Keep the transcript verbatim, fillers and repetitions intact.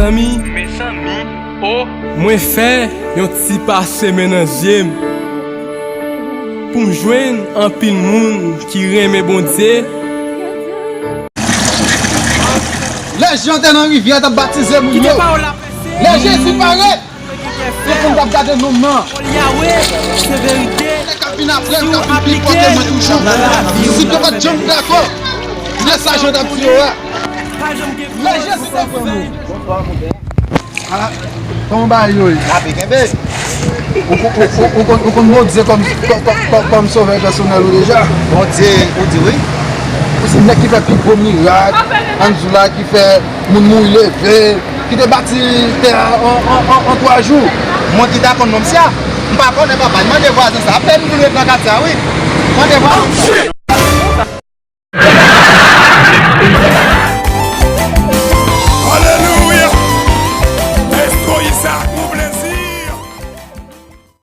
Mezanmi, mezanmi, o. Mwen fè yon ti pase men nan zye m pou m jwenn anpil moun ki renmen Bondye. Lè Jan te nan rivyè, t ap batize moun yo. Lè Jezi parèt, tout moun t ap gade nonm nan. Nèg k ap vin apre m, k ap vin pi fò ke mwen toujou. Si yo pa t janm dakò, se sa Jan t ap di yo a. Lè Jezi te fè moun. Ala, kòman bagay yo ye? Ape kenbe. Ou, ou, ou, ou, ou konn, ou konn Bondye kòm, kòm, kòm, kòm, kòm sovè pèsonèl ou deja? Bondye, ou di wi. Ou se nèg ki fè pi gwo mirak, ann di w la, ki fè moun mouri leve, ki te bati tè a an, an, an, an twa jou. Mwen ki ta konn non misye a? M pa konnen papa, mande vwazen sa. Apre m vin ret nan katye a wi. Mande vwazen sa.